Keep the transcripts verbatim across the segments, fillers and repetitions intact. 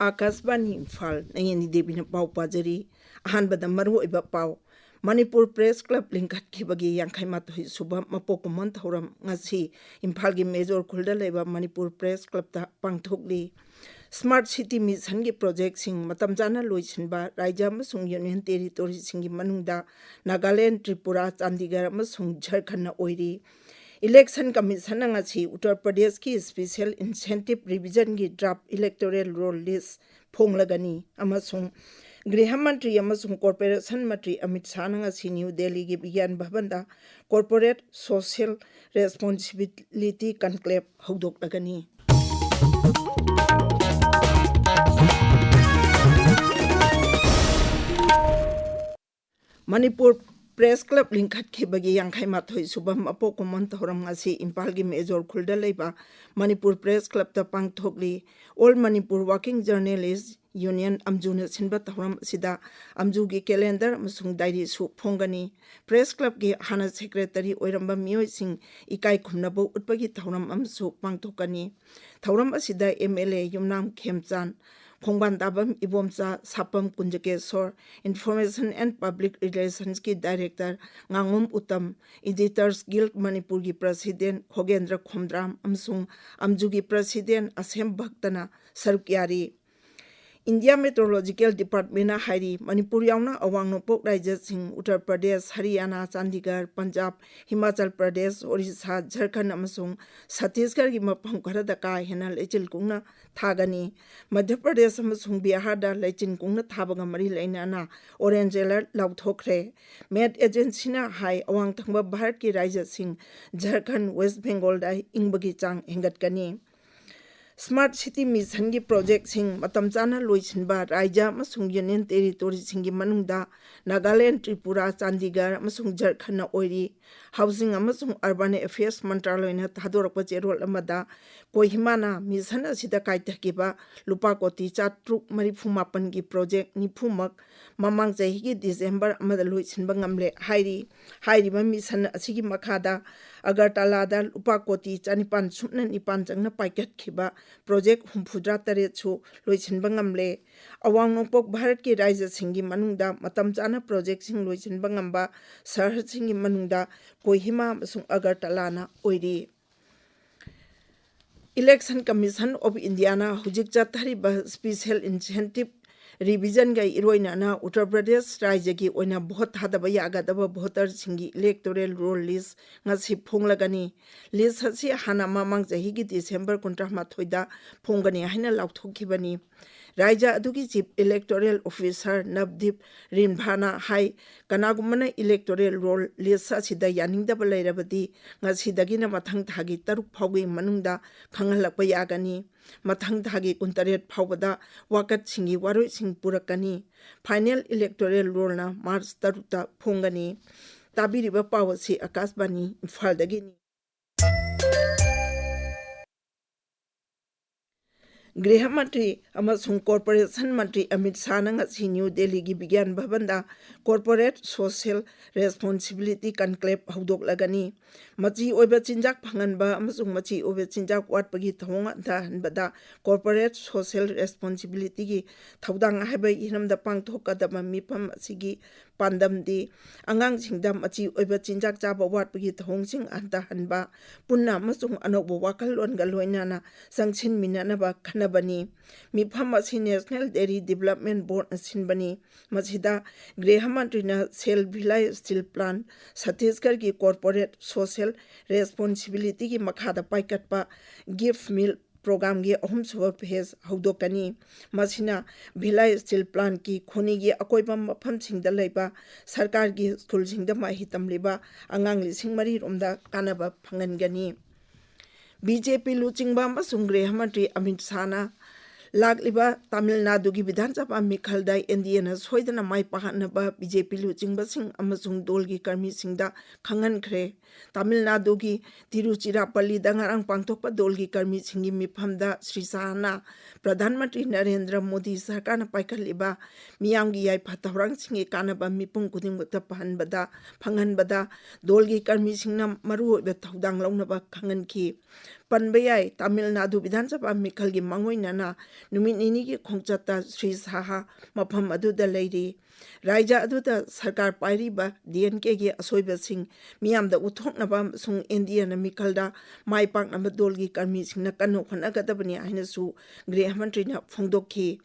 ꯑꯥꯀꯥꯁꯕꯥꯅꯤ ꯏꯝꯐꯥꯜ, ꯅꯌꯦꯅꯤ ꯗꯦꯕꯤꯅ ꯄꯥꯎ ꯄꯥꯖꯔꯤ꯫ ꯑꯍꯥꯟꯕꯗ ꯃꯔꯨꯑꯣꯏꯕ ꯄꯥꯎ꯫ ꯃꯅꯤꯄꯨꯔ ꯄ꯭ꯔꯦꯁ ꯀ꯭ꯂꯕ ꯂꯤꯡꯈꯠꯈꯤꯕꯒꯤ ꯌꯥꯡꯈꯩ ꯃꯥꯊꯣꯏ ꯁꯨꯕ ꯃꯄꯣꯛ ꯀꯨꯝꯑꯣꯟ ꯊꯧꯔꯝ ꯉꯁꯤ ꯏꯝꯐꯥꯜꯒꯤ ꯃꯦꯖꯣꯔ ꯈꯨꯜꯗ ꯂꯩꯕ ꯃꯅꯤꯄꯨꯔ ꯄ꯭ꯔꯦꯁ ꯀ꯭ꯂꯕꯇ ꯄꯥꯡꯊꯣꯛꯂꯤ꯫ ꯁ꯭ꯃꯥꯔꯠ ꯁꯤꯇꯤ ꯃꯤꯁꯟꯒꯤ ꯄ꯭ꯔꯣꯖꯦꯛꯁꯤꯡ ꯃꯇꯝ ꯆꯥꯅ ꯂꯣꯏꯁꯤꯟꯕ, ꯔꯥꯏꯖ꯭ꯌ ꯑꯃꯁꯨꯡ ꯌꯨꯅꯤꯌꯟ ꯇꯦꯔꯤꯇꯣꯔꯤꯁꯤꯡꯒꯤ ꯃꯅꯨꯡꯗ ꯅꯥꯒꯥꯂꯦꯟ, ꯇ꯭ꯔꯤꯄꯨꯔꯥ, ꯆꯥꯟꯗꯤꯒꯔ ꯑꯃꯁꯨꯡ ꯖꯔꯈꯟꯗ ꯑꯣꯏꯔꯤ꯫ ꯏꯂꯦꯛꯁꯟ ꯀꯃꯤꯁꯟꯅ ꯉꯁꯤ ꯎꯠꯇꯔ ꯄ꯭ꯔꯗꯦꯁꯀꯤ ꯁ꯭ꯄꯦꯁꯤꯌꯦꯜ ꯏꯟꯁꯦꯟꯇꯤꯚ ꯔꯤꯚꯤꯖꯟꯒꯤ ꯗ꯭ꯔꯥꯐ ꯏꯂꯦꯛꯇꯣꯔꯦꯜ ꯔꯣꯜ ꯂꯤꯁ ꯐꯣꯡꯂꯒꯅꯤ ꯑꯃꯁꯨꯡ ꯒ꯭ꯔꯤꯍ ꯃꯟꯇ꯭ꯔꯤ ꯑꯃꯁꯨꯡ ꯀꯣꯔꯄꯣꯔꯦꯁꯟ ꯃꯟꯇ꯭ꯔꯤ ꯑꯃꯤꯠ ꯁꯥꯍꯅ ꯉꯁꯤ ꯅ꯭ꯌꯨ ꯗꯦꯜꯂꯤꯒꯤ ꯕꯤꯒ꯭ꯌꯥꯟ ꯚꯕꯟꯗ ꯀꯣꯔꯄꯣꯔꯦꯠ ꯁꯣꯁꯤꯌꯦꯜ ꯔꯦꯁꯄꯣꯟꯁꯤꯕꯤꯂꯤꯇꯤ ꯀꯟꯀ꯭ꯂꯦꯚ ꯍꯧꯗꯣꯛꯂꯒꯅꯤ꯫ ꯃꯅꯤꯄꯨꯔ ꯄ꯭ꯔꯦꯁ ꯀ꯭ꯂꯕ ꯂꯤꯡꯈꯠꯈꯤꯕꯒꯤ ꯌꯥꯡꯈꯩ ꯃꯥꯊꯣꯏ ꯁꯨꯕ ꯃꯄꯣꯛ ꯀꯨꯝꯑꯣꯟ ꯊꯧꯔꯝ ꯉꯁꯤ ꯏꯝꯐꯥꯜꯒꯤ ꯃꯦꯖꯣꯔ ꯈꯨꯜꯗ ꯂꯩꯕ ꯃꯅꯤꯄꯨꯔ ꯄ꯭ꯔꯦꯁ ꯀ꯭ꯂꯕꯇ ꯄꯥꯡꯊꯣꯛꯂꯤ꯫ All Manipur working journalists union, ꯑꯝꯖꯨꯅ ꯁꯤꯟꯕ ꯊꯧꯔꯝ ꯑꯁꯤꯗ ꯑꯝꯖꯨꯒꯤ ꯀꯦꯂꯦꯟꯗꯔ ꯑꯃꯁꯨꯡ ꯗꯥꯏꯔꯤꯁꯨ ꯐꯣꯡꯒꯅꯤ꯫ ꯄ꯭ꯔꯦꯁ ꯀ꯭ꯂꯕꯀꯤ ꯍꯥꯟꯅ ꯁꯦꯀ꯭ꯔꯦꯇꯔꯤ ꯑꯣꯏꯔꯝꯕ ꯃꯤꯑꯣꯏꯁꯤꯡ ꯏꯀꯥꯏ ꯈꯨꯝꯅꯕ ꯎꯠꯄꯒꯤ ꯊꯧꯔꯝ ꯑꯃꯁꯨ ꯄꯥꯡꯊꯣꯛꯀꯅꯤ꯫ ꯊꯧꯔꯝ ꯑꯁꯤꯗ M L A Yumnam Khemchand, Khongban Tabam Ibomcha, Sapam Kunjakesor, information and public ꯔꯤꯂꯦꯁꯟꯁꯀꯤ ꯗꯥꯏꯔꯦꯛꯇꯔ ꯉꯥꯉꯣꯝ ꯎꯇꯝ, ꯏꯗꯤꯇꯔꯁ ꯒꯤꯜ ꯃꯅꯤꯄꯨꯔꯒꯤ ꯄ꯭ꯔꯁꯤꯗꯦꯟ ꯈꯣꯒꯦꯟꯗ꯭ꯔ ꯈꯣꯝꯗ꯭ꯔꯥꯝ ꯑꯃꯁꯨꯡ ꯑꯝꯖꯨꯒꯤ ꯄ꯭ꯔꯁꯤꯗꯦꯟ ꯑꯁꯦꯝ ꯚꯛꯇꯅ ꯁꯔꯨꯛ ꯌꯥꯔꯤ꯫ ꯏꯟꯗꯤꯌꯥ ꯃꯦꯇ꯭ꯔꯣꯂꯣꯖꯤꯀꯦꯜ ꯗꯤꯄꯥꯔꯠꯃꯦꯟꯅ ꯍꯥꯏꯔꯤ, ꯃꯅꯤꯄꯨꯔ ꯌꯥꯎꯅ ꯑꯋꯥꯡ ꯅꯣꯡꯄꯣꯛ ꯔꯥꯏꯖ꯭ꯌꯁꯤꯡ ꯎꯠꯇꯔ ꯄ꯭ꯔꯗꯦꯁ, ꯍꯔꯤꯌꯥꯅꯥ, ꯆꯥꯟꯗꯤꯒꯔ, ꯄꯟꯖꯥꯕ, ꯍꯤꯃꯥꯆꯜ ꯄ꯭ꯔꯗꯦꯁ, ꯑꯣꯔꯤꯁꯥ, ꯖꯔꯈꯟꯗ ꯑꯃꯁꯨꯡ ꯁꯠꯇꯤꯁꯒꯔꯒꯤ ꯃꯐꯝ ꯈꯔꯗ ꯀꯥ ꯍꯦꯟꯅ ꯂꯩꯆꯤꯜ ꯀꯨꯡꯅ ꯊꯥꯒꯅꯤ꯫ ꯃꯙ꯭ꯌ ꯄ꯭ꯔꯗꯦꯁ ꯑꯃꯁꯨꯡ ꯕꯤꯍꯥꯔꯗ ꯂꯩꯆꯤꯜ ꯀꯨꯡꯅ ꯊꯥꯕꯒ ꯃꯔꯤ ꯂꯩꯅꯅ ꯑꯣꯔꯦꯟꯖ ꯑꯦꯂꯔꯠ ꯂꯥꯎꯊꯣꯛꯈ꯭ꯔꯦ꯫ ꯃꯦꯠ ꯑꯦꯖꯦꯟꯁꯤꯅ ꯍꯥꯏ, ꯑꯋꯥꯡ ꯊꯪꯕ ꯚꯥꯔꯠꯀꯤ ꯔꯥꯏꯖ꯭ꯌꯁꯤꯡ ꯖꯔꯈꯟꯗ, ꯋꯦꯁ ꯕꯦꯡꯒꯣꯜꯗ ꯏꯪꯕꯒꯤ ꯆꯥꯡ ꯍꯦꯟꯒꯠꯀꯅꯤ꯫ ꯁ꯭ꯃꯥꯔꯠ ꯁꯤꯇꯤ ꯃꯤꯁꯟꯒꯤ ꯄ꯭ꯔꯣꯖꯦꯛꯁꯤꯡ ꯃꯇꯝ ꯆꯥꯅ ꯂꯣꯏꯁꯤꯟꯕ ꯔꯥꯏꯖ꯭ꯌ ꯑꯃꯁꯨꯡ ꯌꯨꯅꯤꯌꯟ ꯇꯦꯔꯤꯇꯣꯔꯤꯁꯤꯡꯒꯤ ꯃꯅꯨꯡꯗ ꯅꯥꯒꯥꯂꯦꯟ, ꯇ꯭ꯔꯤꯄꯨꯔꯥ, ꯆꯥꯟꯗꯤꯒꯔ ꯑꯃꯁꯨꯡ ꯖꯔꯈꯟꯗ ꯑꯣꯏꯔꯤ꯫ ꯍꯥꯎꯁꯤꯡ ꯑꯃꯁꯨꯡ ꯑꯔꯕꯥꯟ ꯑꯦꯐꯤꯌꯔꯁ ꯃꯟꯇ꯭ꯔꯥꯂꯣꯏꯅ ꯊꯥꯗꯣꯔꯛꯄ ꯆꯦꯔꯣꯜ ꯑꯃꯗ ꯀꯣꯍꯤꯃꯥꯅ ꯃꯤꯁꯟ ꯑꯁꯤꯗ ꯀꯥꯏꯊꯈꯤꯕ ꯂꯨꯄꯥ ꯀꯣꯇꯤ ꯆꯥꯇ꯭ꯔꯨꯛ ꯃꯔꯤꯐꯨ ꯃꯥꯄꯟꯒꯤ ꯄ꯭ꯔꯣꯖꯦꯛ ꯅꯤꯐꯨꯃꯛ ꯃꯃꯥꯡ ꯆꯍꯤꯒꯤ ꯗꯤꯁꯦꯝꯕꯔ ꯑꯃꯗ ꯂꯣꯏꯁꯤꯟꯕ ꯉꯝꯂꯦ ꯍꯥꯏꯔꯤ꯫ ꯍꯥꯏꯔꯤꯕ ꯃꯤꯁꯟ ꯑꯁꯤꯒꯤ ꯃꯈꯥꯗ ꯑꯒꯔꯇꯂꯥꯗ ꯂꯨꯄꯥ ꯀꯣꯇꯤ ꯆꯅꯤꯄꯥꯟ ꯁꯨꯞꯅ ꯅꯤꯄꯥꯟ ꯆꯪꯅ ꯄꯥꯏꯈꯠꯈꯤꯕ ꯄ꯭ꯔꯣꯖꯦꯛ ꯍꯨꯝꯐꯨꯇꯔꯥ ꯇꯔꯦꯠꯁꯨ ꯂꯣꯏꯁꯤꯟꯕ ꯉꯝꯂꯦ꯫ ꯑꯋꯥꯡ ꯅꯣꯡꯄꯣꯛ ꯚꯥꯔꯠꯀꯤ ꯔꯥꯖ꯭ꯌꯁꯤꯡꯒꯤ ꯃꯅꯨꯡꯗ ꯃꯇꯝ ꯆꯥꯅ ꯄ꯭ꯔꯣꯖꯦꯛꯁꯤꯡ ꯂꯣꯏꯁꯤꯟꯕ ꯉꯝꯕ ꯁꯍꯔꯁꯤꯡꯒꯤ ꯃꯅꯨꯡꯗ ꯀꯣꯍꯤꯃꯥ ꯑꯃꯁꯨꯡ ꯑꯒꯔꯇꯂꯥꯅ ꯑꯣꯏꯔꯤ꯫ Election Commission of Indiaꯅ ꯍꯧꯖꯤꯛ ꯆꯠꯊꯔꯤꯕ special incentive revisionꯒ ꯏꯔꯣꯏꯅꯅ ꯎꯠꯇꯔ ꯄ꯭ꯔꯗꯦꯁ ꯔꯥꯖ꯭ꯌꯒꯤ ꯑꯣꯏꯅ ꯚꯣꯠ ꯊꯥꯗꯕ ꯌꯥꯒꯗꯕ ꯚꯣꯇꯔꯁꯤꯡꯒꯤ electoral roll list ꯉꯁꯤ ꯐꯣꯡꯂꯒꯅꯤ꯫ List ꯑꯁꯤ ꯍꯥꯟꯅ ꯃꯃꯥꯡ ꯆꯍꯤꯒꯤ ꯗꯤꯁꯦꯝꯕꯔ ꯀꯨꯟꯊ꯭ꯔꯥ ꯃꯥꯊꯣꯏꯗ ꯐꯣꯡꯒꯅꯤ ꯍꯥꯏꯅ ꯂꯥꯎꯊꯣꯛꯈꯤꯕꯅꯤ꯫ ꯔꯥꯖ꯭ꯌ ꯑꯗꯨꯒꯤ Chief Electoral Officer ꯅꯕꯗꯤꯞ ꯔꯤꯟꯚꯥꯅ ꯍꯥꯏ, ꯀꯅꯥꯒꯨꯝꯕꯅ electoral roll list ꯑꯁꯤꯗ ꯌꯥꯅꯤꯡꯗꯕ ꯂꯩꯔꯕꯗꯤ ꯉꯁꯤꯗꯒꯤꯅ ꯃꯊꯪ ꯊꯥꯒꯤ ꯇꯔꯨꯛ ꯐꯥꯎꯒꯤ ꯃꯅꯨꯡꯗ ꯈꯪꯍꯜꯂꯛꯄ ꯌꯥꯒꯅꯤ꯫ ꯃꯊꯪ ꯊꯥꯒꯤ ꯀꯨꯟꯇꯔꯦꯠ ꯐꯥꯎꯕꯗ ꯋꯥꯀꯠꯁꯤꯡꯒꯤ ꯋꯥꯔꯣꯏꯁꯤꯡ ꯄꯨꯔꯛꯀꯅꯤ꯫ Final electoral rollꯅ ꯃꯥꯔꯆ ꯇꯔꯨꯛꯇ ꯐꯣꯡꯒꯅꯤ꯫ ꯇꯥꯕꯤꯔꯤꯕ ꯄꯥꯎ ꯑꯁꯤ ꯑꯀꯥꯁꯕꯥꯅꯤ ꯏꯝꯐꯥꯜꯗꯒꯤꯅꯤ꯫ ꯒ꯭ꯔꯤꯍ ꯃꯟꯇ꯭ꯔꯤ ꯑꯃꯁꯨꯡ ꯀꯣꯔꯄꯣꯔꯦꯁꯟ ꯃꯟꯇ꯭ꯔꯤ ꯑꯃꯤꯠ ꯁꯥꯍꯅ ꯉꯁꯤ ꯅ꯭ꯌꯨ ꯗꯦꯜꯂꯤꯒꯤ ꯕꯤꯒ꯭ꯌꯥꯟ ꯚꯕꯟꯗ Corporate Social Responsibility Conclave ꯍꯧꯗꯣꯛꯂꯒꯅꯤ꯫ ꯃꯆꯤ ꯑꯣꯏꯕ ꯆꯤꯟꯖꯥꯛ ꯐꯪꯍꯟꯕ ꯑꯃꯁꯨꯡ ꯃꯆꯤ ꯑꯣꯏꯕ ꯆꯤꯟꯖꯥꯛ ꯋꯥꯠꯄꯒꯤ ꯊꯧꯑꯣꯡ ꯍꯟꯊꯍꯟꯕꯗ Corporate Social Responsibilityꯒꯤ ꯊꯧꯗꯥꯡ ꯍꯥꯏꯕ ꯍꯤꯔꯝꯗ ꯄꯥꯡꯊꯣꯛꯀꯗꯕ ꯃꯤꯐꯝ ꯑꯁꯤꯒꯤ ꯄꯥꯟꯗꯝꯗꯤ ꯑꯉꯥꯡꯁꯤꯡꯗ ꯃꯆꯤ ꯑꯣꯏꯕ ꯆꯤꯟꯖꯥꯛ ꯆꯥꯕ ꯋꯥꯠꯄꯒꯤ ꯊꯧꯑꯣꯡꯁꯤꯡ ꯍꯟꯊꯍꯟꯕ, ꯄꯨꯟꯅ ꯑꯃꯁꯨꯡ ꯑꯅꯧꯕ ꯋꯥꯈꯜꯂꯣꯟꯒ ꯂꯣꯏꯅꯅ ꯆꯪꯁꯤꯟꯃꯤꯟꯅꯅꯕ ꯈꯟꯅꯕꯅꯤ꯫ ꯃꯤꯐꯝ ꯑꯁꯤ National Dairy Development Boardꯅ ꯁꯤꯟꯕꯅꯤ꯫ ꯃꯁꯤꯗ ꯒ꯭ꯔꯤꯍ ꯃꯟꯇ꯭ꯔꯤꯅ Sel Bhilai Steel Plant, ꯁꯠꯇꯤꯁꯒꯔꯒꯤ Corporate Social Responsibilityꯒꯤ ꯃꯈꯥꯗ ꯄꯥꯏꯈꯠꯄ Gift Meal Programꯒꯤ ꯑꯍꯨꯝꯁꯨꯕ phase ꯍꯧꯗꯣꯛꯀꯅꯤ꯫ ꯃꯁꯤꯅ ꯚꯤꯂꯥꯏ Steel Plantꯀꯤ ꯈꯣꯅꯤꯒꯤ ꯑꯀꯣꯏꯕ ꯃꯐꯝꯁꯤꯡꯗ ꯂꯩꯕ ꯁꯔꯀꯥꯔꯒꯤ ꯁ꯭ꯀꯨꯜꯁꯤꯡꯗ ꯃꯍꯩ ꯇꯝꯂꯤꯕ ꯑꯉꯥꯡ ꯂꯤꯁꯤꯡ ꯃꯔꯤ ꯔꯣꯝꯗ ꯀꯥꯟꯅꯕ ꯐꯪꯍꯟꯒꯅꯤ꯫ BJP ꯂꯨꯆꯤꯡꯕ ꯑꯃꯁꯨꯡ ꯒ꯭ꯔꯤꯍ ꯃꯟꯇ꯭ꯔꯤ ꯑꯃꯤꯠ ꯁꯥꯍꯅ ꯂꯥꯛꯂꯤꯕ ꯇꯥꯃꯤꯜ ꯅꯥꯗꯨꯒꯤ ꯕꯤꯙꯥꯟ ꯁꯚꯥ ꯃꯤꯈꯜꯗ ꯑꯦꯟ ꯗꯤ ꯑꯦꯅ ꯁꯣꯏꯗꯅ ꯃꯥꯏ ꯄꯥꯛꯍꯟꯅꯕ ꯕꯤ ꯖꯦ ꯄꯤ ꯂꯨꯆꯤꯡꯕꯁꯤꯡ ꯑꯃꯁꯨꯡ ꯗꯣꯜꯒꯤ ꯀꯔꯃꯤꯁꯤꯡꯗ ꯈꯪꯍꯟꯈ꯭ꯔꯦ꯫ ꯇꯥꯃꯤꯜ ꯅꯥꯗꯨꯒꯤ ꯇꯤꯔꯨꯆꯤꯔꯥꯄꯜꯂꯤꯗ ꯉꯔꯥꯡ ꯄꯥꯡꯊꯣꯛꯄ ꯗꯣꯜꯒꯤ ꯀꯔꯃꯤꯁꯤꯡꯒꯤ ꯃꯤꯐꯝꯗ ꯁ꯭ꯔꯤ ꯁꯥꯍꯅ ꯄ꯭ꯔꯙꯥꯟ ꯃꯟꯇ꯭ꯔꯤ ꯅꯔꯦꯟꯗ꯭ꯔ ꯃꯣꯗꯤ ꯁꯔꯀꯥꯔꯅ ꯄꯥꯏꯈꯠꯂꯤꯕ ꯃꯤꯌꯥꯝꯒꯤ ꯌꯥꯏꯐ ꯊꯧꯔꯥꯡꯁꯤꯡꯒꯤ ꯀꯥꯟꯅꯕ ꯃꯤꯄꯨꯝ ꯈꯨꯗꯤꯡꯃꯛꯇ ꯐꯍꯟꯕꯗ, ꯐꯪꯍꯟꯕꯗ ꯗꯣꯜꯒꯤ ꯀꯔꯃꯤꯁꯤꯡꯅ ꯃꯔꯨꯑꯣꯏꯕ ꯊꯧꯗꯥꯡ ꯂꯧꯅꯕ ꯈꯪꯍꯟꯈꯤ꯫ ꯄꯟꯕ ꯌꯥꯏ, ꯇꯥꯃꯤꯜ ꯅꯥꯗꯨ ꯕꯤꯙꯥꯟ ꯁꯚꯥ ꯃꯤꯈꯜꯒꯤ ꯃꯥꯡꯑꯣꯏꯅꯅ ꯅꯨꯃꯤꯠ ꯅꯤꯅꯤꯒꯤ ꯈꯣꯡꯆꯠꯇ ꯁ꯭ꯔꯤ ꯁꯥꯍꯥ ꯃꯐꯝ ꯑꯗꯨꯗ ꯂꯩꯔꯤ꯫ ꯔꯥꯏꯖ꯭ꯌ ꯑꯗꯨꯗ ꯁꯔꯀꯥꯔ ꯄꯥꯏꯔꯤꯕ ꯗꯤ ꯑꯦꯟ ꯀꯦꯒꯤ ꯑꯁꯣꯏꯕꯁꯤꯡ ꯃꯤꯌꯥꯝꯗ ꯎꯠꯊꯣꯛꯅꯕ ꯑꯃꯁꯨꯡ ꯑꯦꯟ ꯗꯤ ꯑꯦꯅ ꯃꯤꯈꯜꯗ ꯃꯥꯏ ꯄꯥꯛꯅꯕ ꯗꯣꯜꯒꯤ ꯀꯔꯃꯤꯁꯤꯡꯅ ꯀꯟꯅ ꯍꯣꯠꯅꯒꯗꯕꯅꯤ ꯍꯥꯏꯅꯁꯨ ꯒ꯭ꯔꯦꯍ ꯃꯟꯇ꯭ꯔꯤꯅ ꯐꯣꯡꯗꯣꯛꯈꯤ꯫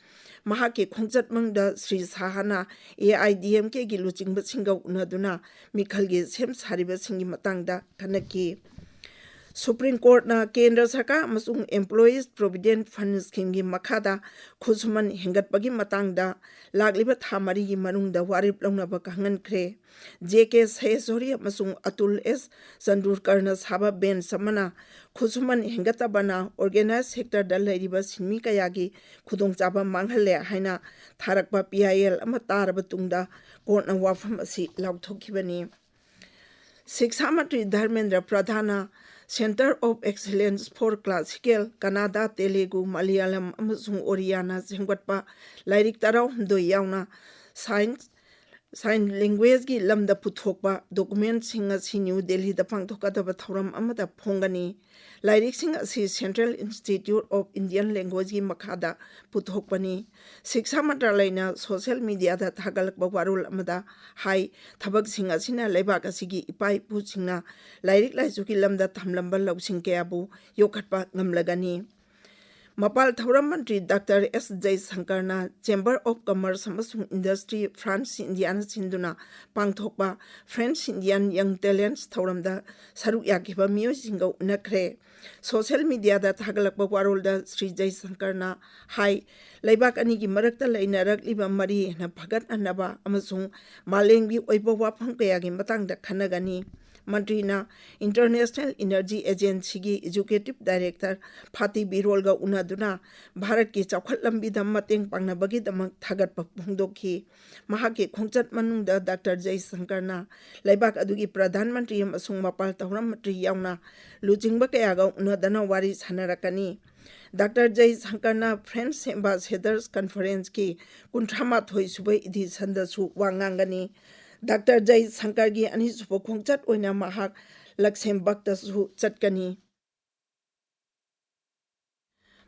ꯃꯍꯥꯛꯀꯤ ꯈꯣꯡꯆꯠ ꯃꯅꯨꯡꯗ Shri ꯁꯥꯍꯥꯅ A I D M ꯀꯦꯒꯤ ꯂꯨꯆꯤꯡꯕꯁꯤꯡꯒ ꯎꯅꯗꯨꯅ ꯃꯤꯈꯜꯒꯤ ꯁꯦꯝ ꯁꯥꯔꯤꯕꯁꯤꯡꯒꯤ ꯃꯇꯥꯡꯗ ꯈꯟꯅꯈꯤ꯫ ꯁꯨꯄ꯭ꯔꯤꯝ ꯀꯣꯔꯠꯅ ꯀꯦꯟꯗ꯭ꯔ ꯁꯔꯀꯥꯔ ꯑꯃꯁꯨꯡ Employees Provident Fund Schemeꯒꯤ ꯃꯈꯥꯗ ꯈꯨꯠꯁꯨꯃꯟ ꯍꯦꯟꯒꯠꯄꯒꯤ ꯃꯇꯥꯡꯗ ꯂꯥꯛꯂꯤꯕ ꯊꯥ ꯃꯔꯤꯒꯤ ꯃꯅꯨꯡꯗ ꯋꯥꯔꯦꯞ ꯂꯧꯅꯕ ꯈꯪꯍꯟꯈ꯭ꯔꯦ꯫ ꯖꯦ ꯀꯦ ꯁꯍꯦꯁ꯭ꯋꯔꯤ ꯑꯃꯁꯨꯡ ꯑꯇꯨꯜ ꯑꯦꯁ ꯆꯟꯗꯨꯔꯀꯔꯅ ꯁꯥꯕ ꯕꯦꯟꯆ ꯑꯃꯅ ꯈꯨꯠꯁꯨꯃꯟ ꯍꯦꯟꯒꯠꯇꯕꯅ organized sectorꯗ ꯂꯩꯔꯤꯕ ꯁꯤꯟꯃꯤ ꯀꯌꯥꯒꯤ ꯈꯨꯗꯣꯡꯆꯥꯕ ꯃꯥꯡꯍꯜꯂꯦ ꯍꯥꯏꯅ ꯊꯥꯔꯛꯄ ꯄꯤ ꯑꯥꯏ ꯑꯦꯜ ꯑꯃ ꯇꯥꯔꯕ ꯇꯨꯡꯗ ꯀꯣꯔꯠꯅ ꯋꯥꯐꯝ ꯑꯁꯤ ꯂꯥꯎꯊꯣꯛꯈꯤꯕꯅꯤ꯫ ꯁꯤꯛꯁꯥ ꯃꯟꯇ꯭ꯔꯤ Dharmendra ꯄ꯭ꯔꯙꯥꯟꯅ Centre of Excellence for Classical, ꯀꯟꯅꯗꯥ, ꯇꯦꯂꯨꯒꯨ, ꯃꯂꯌꯥꯂꯝ ꯑꯃꯁꯨꯡ ꯑꯣꯔꯤꯌꯥꯅ ꯁꯦꯝꯒꯠꯄ ꯂꯥꯏꯔꯤꯛ ꯇꯔꯥꯍꯨꯝꯗꯣꯏ ꯌꯥꯎꯅ sign, sign languageꯀꯤ ꯂꯝꯗ ꯄꯨꯊꯣꯛꯄ documentꯁꯤꯡ ꯑꯁꯤ ꯅ꯭ꯌꯨ ꯗꯦꯜꯂꯤꯗ ꯄꯥꯡꯊꯣꯛꯀꯗꯕ ꯊꯧꯔꯝ ꯑꯃꯗ ꯐꯣꯡꯒꯅꯤ꯫ ꯂꯥꯏꯔꯤꯛꯁꯤꯡ ꯑꯁꯤ Central Institute of Indian Languageꯀꯤ ꯃꯈꯥꯗ ꯄꯨꯊꯣꯛꯄꯅꯤ꯫ ꯁꯤꯛꯁꯥ ꯃꯟꯇ꯭ꯔꯥꯂꯌꯅ social mediaꯗ ꯊꯥꯒꯠꯂꯛꯄ ꯋꯥꯔꯣꯜ ꯑꯃꯗ ꯍꯥꯏ, ꯊꯕꯛꯁꯤꯡ ꯑꯁꯤꯅ ꯂꯩꯕꯥꯛ ꯑꯁꯤꯒꯤ ꯏꯄꯥ ꯏꯄꯨꯁꯤꯡꯅ ꯂꯥꯏꯔꯤꯛ ꯂꯥꯏꯁꯨꯒꯤ ꯂꯝꯗ ꯊꯝꯂꯝꯕ ꯂꯧꯁꯤꯡ ꯀꯌꯥꯕꯨ ꯌꯣꯛꯈꯠꯄ ꯉꯝꯂꯒꯅꯤ꯫ ꯃꯄꯥꯜ ꯊꯧꯔꯝ ꯃꯟꯇ꯭ꯔꯤ ꯗꯥꯛꯇꯔ ꯑꯦꯁ ꯖꯌꯁꯪꯀꯔꯅ Chamber of Commerce ꯑꯃꯁꯨꯡ Industry France Indiaꯅ ꯁꯤꯟꯗꯨꯅ ꯄꯥꯡꯊꯣꯛꯄ French Indian Young Talents ꯊꯧꯔꯝꯗ ꯁꯔꯨꯛ ꯌꯥꯈꯤꯕ ꯃꯤꯑꯣꯏꯁꯤꯡꯒ ꯎꯅꯈ꯭ꯔꯦ꯫ Social mediaꯗ ꯊꯥꯒꯠꯂꯛꯄ ꯋꯥꯔꯣꯜꯗ ꯁ꯭ꯔꯤ ꯖꯌꯁꯪꯀꯔꯅ ꯍꯥꯏ, ꯂꯩꯕꯥꯛ ꯑꯅꯤꯒꯤ ꯃꯔꯛꯇ ꯂꯩꯅꯔꯛꯂꯤꯕ ꯃꯔꯤ ꯍꯦꯟꯅ ꯐꯒꯠꯍꯟꯅꯕ ꯑꯃꯁꯨꯡ ꯃꯥꯂꯦꯝꯒꯤ ꯑꯣꯏꯕ ꯋꯥꯐꯝ ꯀꯌꯥꯒꯤ ꯃꯇꯥꯡꯗ ꯈꯟꯅꯒꯅꯤ꯫ ꯃꯟꯇ꯭ꯔꯤꯅ International Energy Agencyꯒꯤ Executive Director ꯐꯥꯇꯤ ꯕꯤꯔꯣꯜꯒ ꯎꯅꯗꯨꯅ ꯚꯥꯔꯠꯀꯤ ꯆꯥꯎꯈꯠ ꯂꯝꯕꯤꯗ ꯃꯇꯦꯡ ꯄꯥꯡꯅꯕꯒꯤꯗꯃꯛ ꯊꯥꯒꯠꯄ ꯐꯣꯡꯗꯣꯛꯈꯤ꯫ ꯃꯍꯥꯛꯀꯤ ꯈꯣꯡꯆꯠ ꯃꯅꯨꯡꯗ ꯗꯥꯛꯇꯔ ꯖꯩꯁꯪꯀꯔꯅ ꯂꯩꯕꯥꯛ ꯑꯗꯨꯒꯤ ꯄ꯭ꯔꯙꯥꯟ ꯃꯟꯇ꯭ꯔꯤ ꯑꯃꯁꯨꯡ ꯃꯄꯥꯜ ꯊꯧꯔꯝ ꯃꯟꯇ꯭ꯔꯤ ꯌꯥꯎꯅ ꯂꯨꯆꯤꯡꯕ ꯀꯌꯥꯒ ꯎꯅꯗꯅ ꯋꯥꯔꯤ ꯁꯥꯟꯅꯔꯛꯀꯅꯤ꯫ ꯗꯥꯛꯇꯔ ꯖꯩꯁꯪꯀꯔꯅ French Ambassadors Conferenceꯀꯤ ꯀꯨꯟꯊ꯭ꯔꯥ ꯃꯥꯊꯣꯏ ꯁꯨꯕ editionꯗꯁꯨ ꯋꯥ ꯉꯥꯡꯒꯅꯤ꯫ ꯗꯥꯛꯇꯔ ꯖꯩꯁꯪꯀꯔꯒꯤ ꯑꯅꯤꯁꯨꯕ ꯈꯣꯡꯆꯠ ꯑꯣꯏꯅ ꯃꯍꯥꯛ ꯂꯛꯁꯦꯝꯕꯔꯒꯇꯁꯨ ꯆꯠꯀꯅꯤ꯫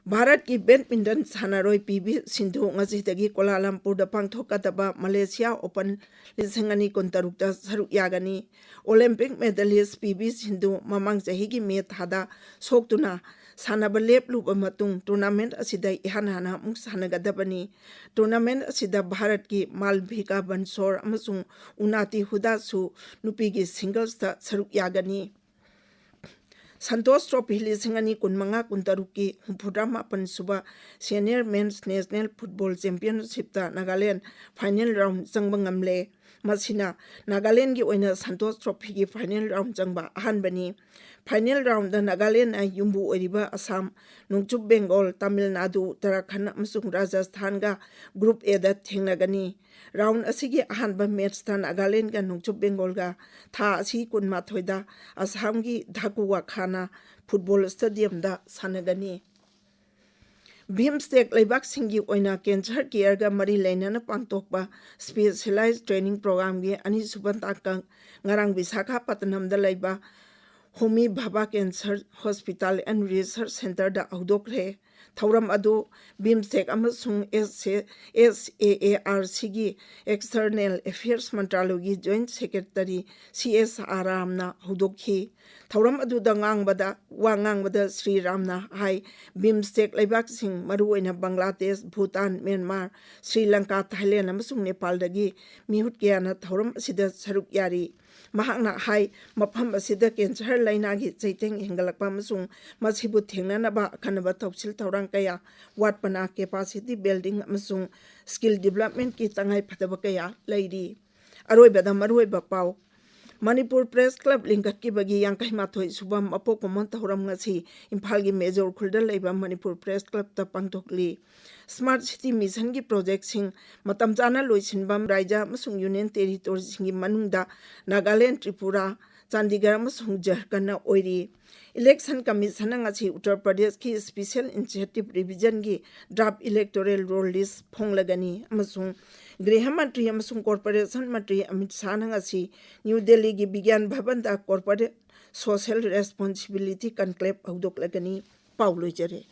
ꯚꯥꯔꯠꯀꯤ badminton ꯁꯥꯟꯅꯔꯣꯏ ꯄꯤ ꯚꯤ ꯁꯤꯟꯙꯨ ꯉꯁꯤꯗꯒꯤ ꯀꯣꯂꯥꯂꯝꯄꯨꯔꯗ ꯄꯥꯡꯊꯣꯛꯀꯗꯕ Malaysia Open ꯂꯤꯁꯤꯡ ꯑꯅꯤ ꯀꯨꯟꯇꯔꯨꯛꯇ ꯁꯔꯨꯛ ꯌꯥꯒꯅꯤ꯫ Olympic medalist P V Sindhu ꯃꯃꯥꯡ ꯆꯍꯤꯒꯤ ꯃꯦ ꯊꯥꯗ ꯁꯣꯛꯇꯨꯅ ꯁꯥꯟꯅꯕ ꯂꯦꯞꯂꯨꯕ ꯃꯇꯨꯡ tournament ꯑꯁꯤꯗ ꯏꯍꯥꯟ ꯍꯥꯟꯅ ꯑꯃꯨꯛ ꯁꯥꯟꯅꯒꯗꯕꯅꯤ꯫ Tournament ꯑꯁꯤꯗ ꯚꯥꯔꯠꯀꯤ ꯃꯥꯜꯚꯤꯀꯥ ꯕꯟꯁꯣꯔ ꯑꯃꯁꯨꯡ ꯎꯅꯥꯇꯤ ꯍꯨꯗꯥꯁꯨ ꯅꯨꯄꯤꯒꯤ singlesꯇ ꯁꯔꯨꯛ ꯌꯥꯒꯅꯤ꯫ ꯁꯟꯇꯣꯁ ꯇ꯭ꯔꯣꯐꯤ ꯂꯤꯁꯤꯡ ꯑꯅꯤ ꯀꯨꯟꯃꯉꯥ ꯀꯨꯟꯇꯔꯨꯛꯀꯤ ꯍꯨꯝꯐꯨꯇꯔꯥ ꯃꯥꯄꯟ ꯁꯨꯕ Senior Men's National Football Championshipꯇ Nagaland final round ꯆꯪꯕ ꯉꯝꯂꯦ꯫ ꯃꯁꯤꯅ ꯅꯥꯒꯥꯂꯦꯟꯒꯤ ꯑꯣꯏꯅ ꯁꯟꯇꯣꯁ ꯇ꯭ꯔꯣꯐꯤꯒꯤ final round ꯆꯪꯕ ꯑꯍꯥꯟꯕꯅꯤ꯫ Final roundꯗ ꯅꯥꯒꯥꯂꯦꯟꯅ ꯌꯨꯝꯕꯨ ꯑꯣꯏꯔꯤꯕ ꯑꯁꯥꯝ, ꯅꯣꯡꯆꯨꯞ ꯕꯦꯡꯒꯣꯜ, ꯇꯥꯃꯤꯜ ꯅꯥꯗꯨ, ꯎꯠꯇꯔꯥꯈꯟꯗ ꯑꯃꯁꯨꯡ ꯔꯥꯖꯁꯊꯥꯟꯒ Group Aꯗ ꯊꯦꯡꯅꯒꯅꯤ꯫ Round ꯑꯁꯤꯒꯤ ꯑꯍꯥꯟꯕ matchꯇ ꯅꯥꯒꯥꯂꯦꯟꯒ ꯅꯣꯡꯆꯨꯞ ꯕꯦꯡꯒꯣꯜꯒ ꯊꯥ ꯑꯁꯤ ꯀꯨꯟꯃꯥꯊꯣꯏꯗ ꯑꯁꯥꯝꯒꯤ ꯙꯥꯀꯨꯋꯥꯈꯥꯅꯥ football stadiumꯗ ꯁꯥꯟꯅꯒꯅꯤ꯫ BIMSTEC ꯂꯩꯕꯥꯛꯁꯤꯡꯒꯤ ꯑꯣꯏꯅ cancer careꯒ ꯃꯔꯤ ꯂꯩꯅꯅ ꯄꯥꯡꯊꯣꯛꯄ specialized training programꯒꯤ ꯑꯅꯤꯁꯨꯕ ꯇꯥꯡꯀꯛ ꯉꯔꯥꯡ ꯕꯤꯁꯥꯈꯥꯄꯠꯇꯅꯝꯗ ꯂꯩꯕ Homi Bhabha Cancer Hospital and Research Centreꯗ ꯍꯧꯗꯣꯛꯈ꯭ꯔꯦ꯫ ꯊꯧꯔꯝ ꯑꯗꯨ BIMSTEC ꯑꯃꯁꯨꯡ SAARCꯒꯤ External Affairs ꯃꯟꯇ꯭ꯔꯥꯂꯌꯒꯤ Joint Secretary C S R ꯔꯥꯝꯅ ꯍꯧꯗꯣꯛꯈꯤ꯫ ꯊꯧꯔꯝ ꯑꯗꯨꯗ ꯉꯥꯡꯕꯗ, ꯋꯥ ꯉꯥꯡꯕꯗ ꯁ꯭ꯔꯤ ꯔꯥꯝꯅ ꯍꯥꯏ, BIMSTEC ꯂꯩꯕꯥꯛꯁꯤꯡ, ꯃꯔꯨꯑꯣꯏꯅ ꯕꯪꯒ꯭ꯂꯥꯗꯦꯁ, ꯚꯨꯇꯥꯟ, ꯃ꯭ꯌꯥꯟꯃꯥꯔ, ꯁ꯭ꯔꯤ ꯂꯪꯀꯥ, ꯊꯥꯏꯂꯦꯟ ꯑꯃꯁꯨꯡ ꯅꯦꯄꯥꯜꯗꯒꯤ ꯃꯤꯍꯨꯠ ꯀꯌꯥꯅ ꯊꯧꯔꯝ ꯑꯁꯤꯗ ꯁꯔꯨꯛ ꯌꯥꯔꯤ꯫ ꯃꯍꯥꯛꯅ ꯍꯥꯏ, ꯃꯐꯝ ꯑꯁꯤꯗ cancer ꯂꯩꯅꯥꯒꯤ ꯆꯩꯊꯦꯡ ꯍꯦꯟꯒꯠꯂꯛꯄ ꯑꯃꯁꯨꯡ ꯃꯁꯤꯕꯨ ꯊꯦꯡꯅꯅꯕ ꯑꯈꯟꯅꯕ ꯊꯧꯁꯤꯜ ꯊꯧꯔꯥꯡ ꯀꯌꯥ ꯋꯥꯠꯄꯅ capacity building ꯑꯃꯁꯨꯡ skill developmentꯀꯤ ꯇꯉꯥꯏꯐꯗꯕ ꯀꯌꯥ ꯂꯩꯔꯤ꯫ ꯑꯔꯣꯏꯕꯗ ꯃꯔꯨꯑꯣꯏꯕ ꯄꯥꯎ꯫ ꯃꯅꯤꯄꯨꯔ ꯄ꯭ꯔꯦꯁ ꯀ꯭ꯂꯕ ꯂꯤꯡꯈꯠꯈꯤꯕꯒꯤ ꯌꯥꯡꯈꯩ ꯃꯥꯊꯣꯏ ꯁꯨꯕ ꯃꯄꯣꯛ ꯀꯨꯝꯑꯣꯟ ꯊꯧꯔꯝ ꯉꯁꯤ ꯏꯝꯐꯥꯜꯒꯤ ꯃꯦꯖꯣꯔ ꯈꯨꯜꯗ ꯂꯩꯕ ꯃꯅꯤꯄꯨꯔ ꯄ꯭ꯔꯦꯁ ꯀ꯭ꯂꯕꯇ ꯄꯥꯡꯊꯣꯛꯂꯤ꯫ ꯁ꯭ꯃꯥꯔꯠ ꯁꯤꯇꯤ ꯃꯤꯁꯟꯒꯤ ꯄ꯭ꯔꯣꯖꯦꯛꯁꯤꯡ ꯃꯇꯝ ꯆꯥꯅ ꯂꯣꯏꯁꯤꯟꯕ ꯔꯥꯏꯖ꯭ꯌ ꯑꯃꯁꯨꯡ ꯌꯨꯅꯤꯌꯟ ꯇꯦꯔꯤꯇꯣꯔꯤꯁꯤꯡꯒꯤ ꯃꯅꯨꯡꯗ ꯅꯥꯒꯥꯂꯦꯟ, ꯇ꯭ꯔꯤꯄꯨꯔꯥ, ꯆꯥꯟꯗꯤꯒꯔ ꯑꯃꯁꯨꯡ ꯖꯔꯈꯟꯗꯅ ꯑꯣꯏꯔꯤ꯫ ꯏꯂꯦꯛꯁꯟ ꯀꯃꯤꯁꯟꯅ ꯉꯁꯤ ꯎꯠꯇꯔ ꯄ꯭ꯔꯗꯦꯁꯀꯤ ꯁ꯭ꯄꯦꯁꯤꯌꯦꯜ ꯏꯅꯤꯁꯤꯌꯦꯇꯤꯚ ꯔꯤꯚꯤꯖꯟꯒꯤ ꯗ꯭ꯔꯥꯐ ꯏꯂꯦꯛꯇꯣꯔꯦꯜ ꯔꯣꯜ ꯂꯤꯁ ꯐꯣꯡꯂꯒꯅꯤ ꯑꯃꯁꯨꯡ ꯒ꯭ꯔꯤꯍ ꯃꯟꯇ꯭ꯔꯤ ꯑꯃꯁꯨꯡ ꯀꯣꯔꯄꯣꯔꯦꯁꯟ ꯃꯟꯇ꯭ꯔꯤ ꯑꯃꯤꯠ ꯁꯥꯍꯅ ꯉꯁꯤ ꯅ꯭ꯌꯨ ꯗꯦꯜꯂꯤꯒꯤ ꯕꯤꯒ꯭ꯌꯥꯟ ꯚꯕꯟꯗ ꯀꯣꯔꯄꯣꯔꯦꯠ ꯁꯣꯁꯤꯌꯦꯜ ꯔꯦꯁꯄꯣꯟꯁꯤꯕꯤꯂꯤꯇꯤ ꯀꯟꯀ꯭ꯂꯦꯕ ꯍꯧꯗꯣꯛꯂꯒꯅꯤ꯫ ꯄꯥꯎ ꯂꯣꯏꯖꯔꯦ꯫